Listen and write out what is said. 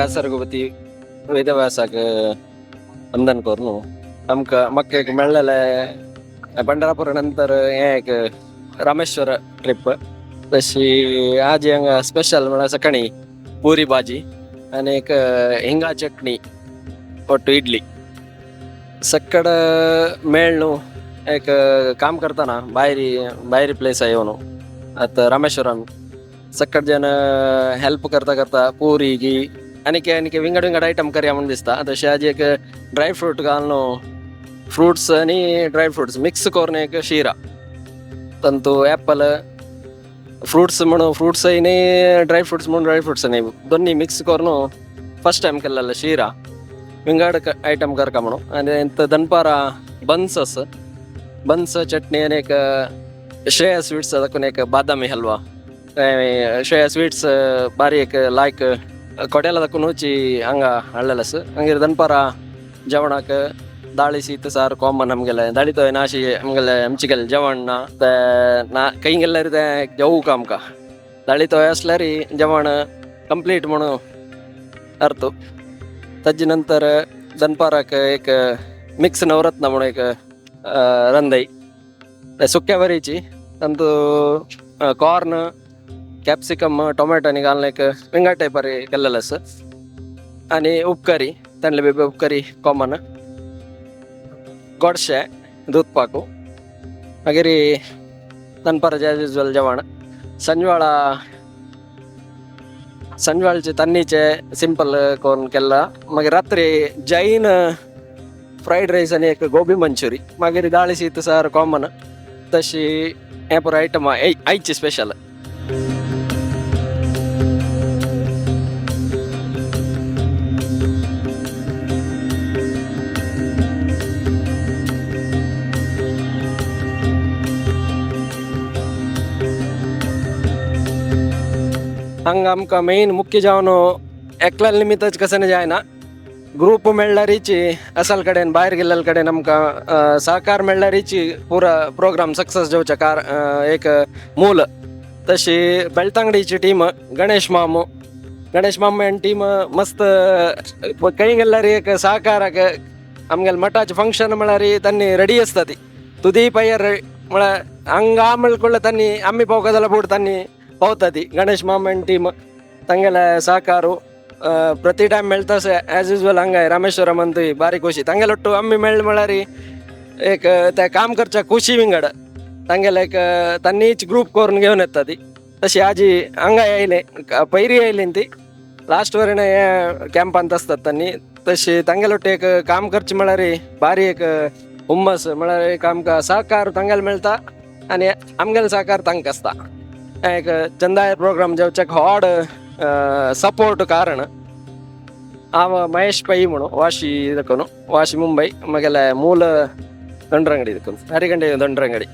व्यास रघुपती वेदव्यासाक वंदन करून आमकां म्हाका एक मेळ्ळेलें पंढरापूर नंतर हें एक रामेश्वर ट्रिप. तशी आज हांगा स्पेशल म्हळ्यार सकाळी पुरी भाजी आनी एक हिंगा चटणी ಒಟ್ಟು इडली. ಸಕ್ಕಡ ಮೇಳ್ನು एक काम करताना भायरी भायरी प्लेस येवन आतां रामेश्वरम सक्कट जन हेल्प करता करता पुरी गी आनीक आनीक विंगड विंगड आयटम करया म्हूण दिसता. तशें आज एक ड्राय फ्रूट घालून फ्रुट्स आनी ड्राय फ्रुट्स मिक्स करून एक शिरा ತಂತು ಆ್ಯಪಲ್ फ्रुट्स म्हणून फ्रुट्स न्ही ड्राय फ्रुट्स म्हणून ड्राय फ्रुट्स न्ही दोन्ही मिक्स करून फर्स्ट टायम केल्लें शिरा विंगड आयटम करका म्हणून. आनी दनपारा बन्स आसा, बन्स चटणी आनी एक श्रेया स्वीट्स दाखून एक बादामी हलवा. श्रेया स्वीट्स बारी एक लायक कोड्याला दाखून वची हांगा हाडलेलें आसा. मागीर दनपारा जेवणाक दाळी शीत सार कॉमन आमगेलें दाळी तो नाशी आमगेलें आमचे जेवण ना ते ना खंय गेल्यार तें जेवूक आमकां दाळी तोय आसल्यार जेवण कंप्लीट म्हणून अर्थ. ताजे नंतर दनपाराक एक मिक्स नवरत्न म्हणून एक रंदय सुक्या वरीची तांतू कॉर्न कॅप्सिकम टोमॅटो आनी घालून एक विंगड टायपार केल्लेलें आसा. आनी उपकरी तांदले बेबे उपकरी कॉमन गोडशें दूद पाकू. मागीर दनपाराचें एज युजल जेवण. सांजवेळा सांजवेळचे तन्नीचे सिंपल करून केला. मागीर रात्री जैन फ्रायड रायस आनी एक गोबी मंचुरी. मागीर दाळी शीत सार कॉमन. तशी हें पुरो आयटम आयची स्पेशल. हांगा आमकां मेन मुख्य जेवण एकल्या निमित्तच कशें जायना, ग्रूप मेळ्ळ्यारीची असल कडेन भायर गेल्ले कडेन आमकां सहकार मेळ्ळ्यारीची पुरा प्रोग्राम सक्सेस जावच्या कार एक मूल. तशी बेळतांगडीची टीम गणेश मामू, गणेश मामू आनी टीम मस्त खंय गेल्यार एक सहकाराक आमगेले मठाचे फंक्शन म्हळ्यार तांणी रेडी आसता ती तुदी पयर म्हळ्यार हांगा मेळकुள்ள तांणी आमी पावका जाल्यार पूण तांणी पावता ती गणेश मामा आनी टीम तांगेले सहकारू प्रति टायम मेळटा एज युजल. हांगा रामेश्वरम अंतूय बारी खुशी तांगेले ಒಟ್ಟು आमी मेळ म्हळ्यार एक ते काम करच्या खुशी विंगड तांगेले एक तांणीच ग्रूप करून घेवन येता ती. तशी आजी हांगा येयले पयरी येयली ती लास्ट वरेन हे कॅम्पांत आसतात तांणी. तशी तांगेले ಒಟ್ಟು एक काम करचें म्हळ्यार बारी एक हुम्मस म्हळ्यार एक आमकां सहकार तांगेले मेळटा आनी आमगेले सहकार तांकां आसता. एक चंदाय प्रोग्राम जावच्याक व्हड सपोर्ट कारण हांव महेश पै म्हणून वाशी देखून वाशी मुंबय म्हगेले मूल दोंडರಂಗಡಿ देखून हरिगंडे दोंडರಂಗಡಿ.